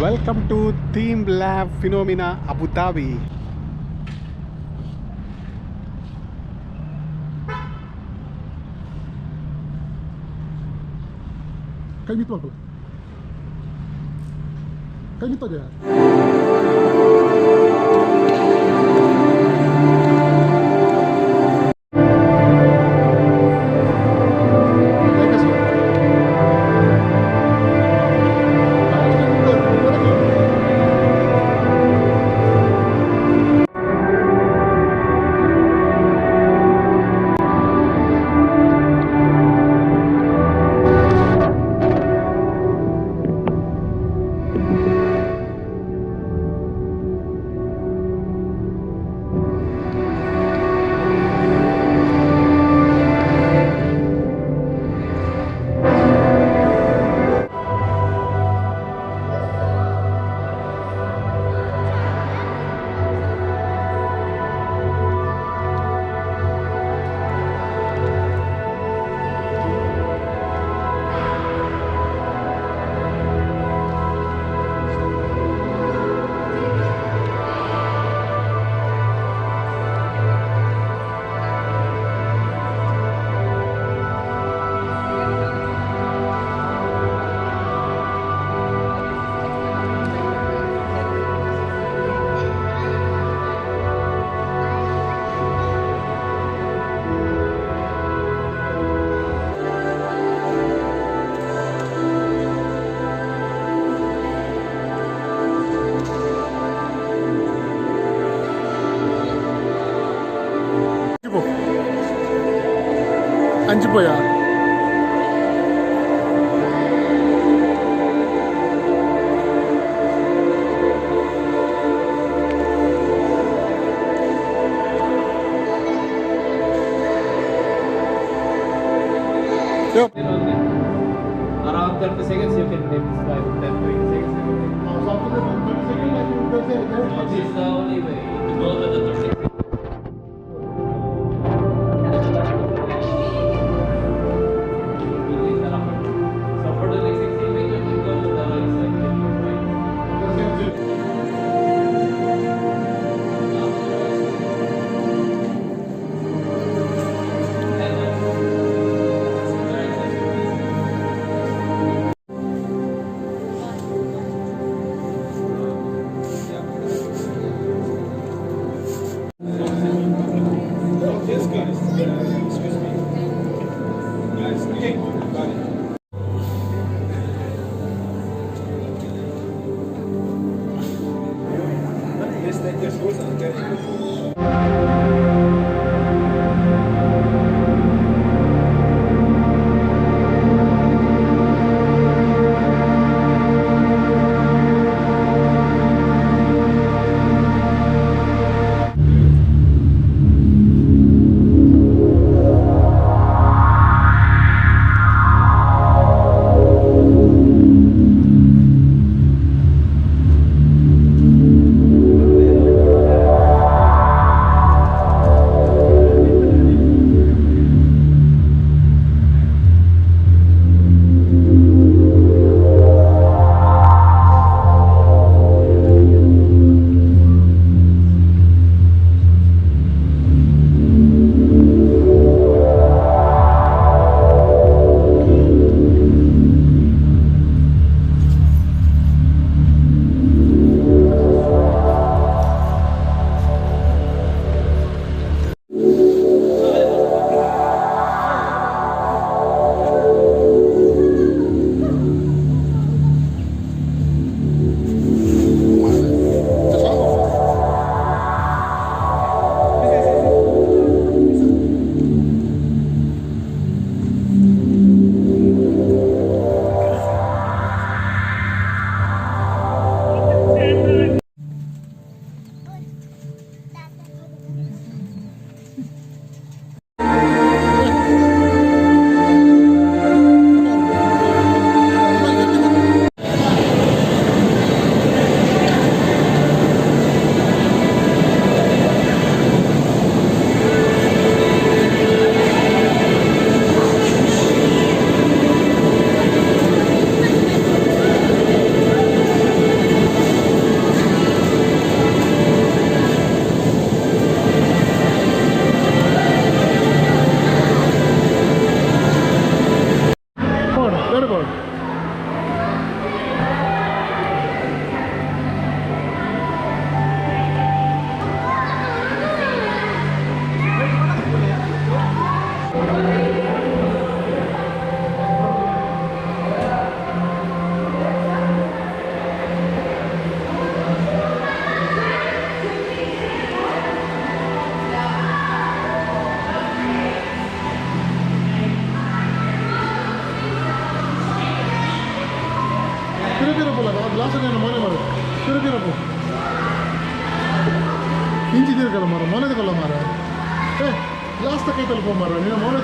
Welcome to teamLab Phenomena Abu Dhabi. ಕೈ ಮಿತ್ತು ಮಾಡ್ಕೊಳ್ಳಿ, ಕೈ ಮಿತ್ತದೆ. ಅಂಚಿ ಪೋಯಾ. Around 30 seconds you can leave this by 10 20 seconds you can leave. This is the only way to go to the 30. So for the next 60 meters you go to the right side, then you right. And then the right side. ಪಿರ ಪೋಲ ಆ glass ಅನ್ನು ಮೋನೆ ಮಾರ ಪಿರ ಪಿರ ಪೋ ಇಂಚಿ ತಿರ್ಗಲ್ಲ ಮಾರ ಮೋನೆ ತಗೊಲ್ಲ ಮಾರ ಏ ಗ್ಲಾಸ್ ತಕೈ ತಲುಪೋ ಮಾರ ನೀನು ಮೋನೆ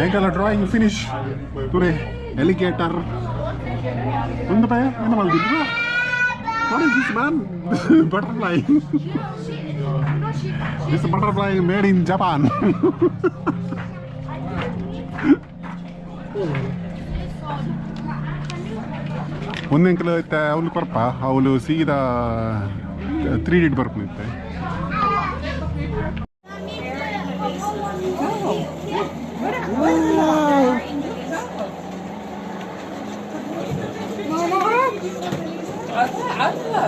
ಎಂಕಲ ಡ್ರಾಯಿಂಗ್ ಫಿನಿಶ್ today alligator ಒಂದು ಪಯ ಏನು ಮಲ್ದಿದ್ದು. What is this, man? Butterfly. This butterfly made in Japan. ಒಂದೆಂಕಲು ಇತ್ತೆ ಅವಳು ಕೊರ್ಪ ಅವಳು ಸೀದಾ 3D ಬರ್ಪುನಿತ್ತೆ.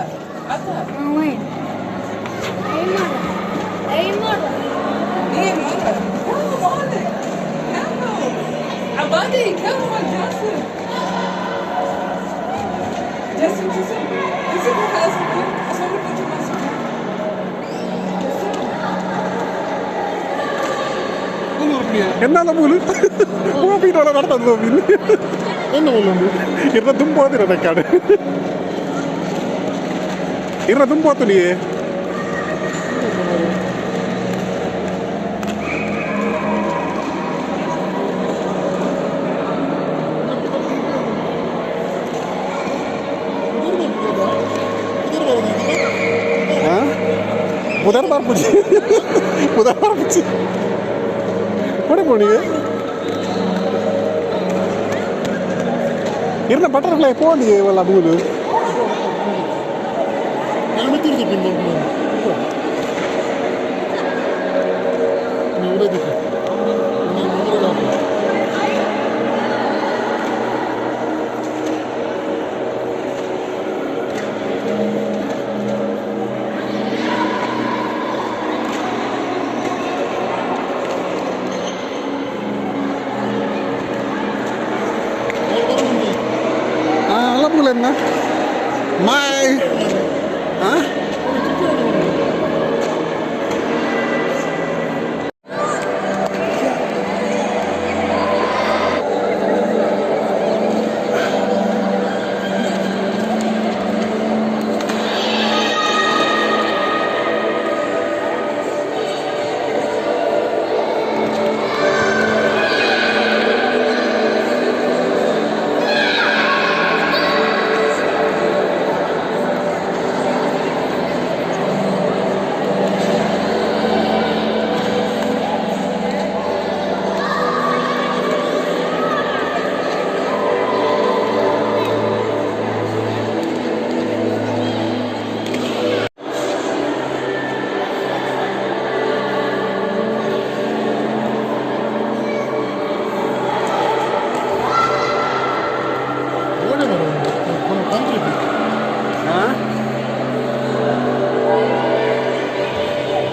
وين؟ أي مرة؟ أي مرة؟ إيه مرة؟ كم مالك؟ كم؟ عبادي كم مال جاسم؟ جاسم جاسم جاسم خلاص أصور فيديو مع ಎನ್ನಾಲ ಮೂಲು ಪೋಪಿನೋಲ ನಡ್ತದ್ದು ಎನ್ನ ಒಲ್ಲೊಂದು ಇರ್ನ ದುಂಬೋದಿರ ಬೇಕಾಡು ಇರ್ನ ದುಂಬೋತು ನೀ. ಪುದರ್ ಬರ್ಪುಜಿ ಪುದರ್ ಬರ್ಪುಜಿ ಕೊಡೆ ಪೋಣಿಗೆ ಇರ್ನ ಬಟರ್ಫ್ಲೈ ಪೋಣಿಗೆ ಒಲ್ಲ ಮೂಲು My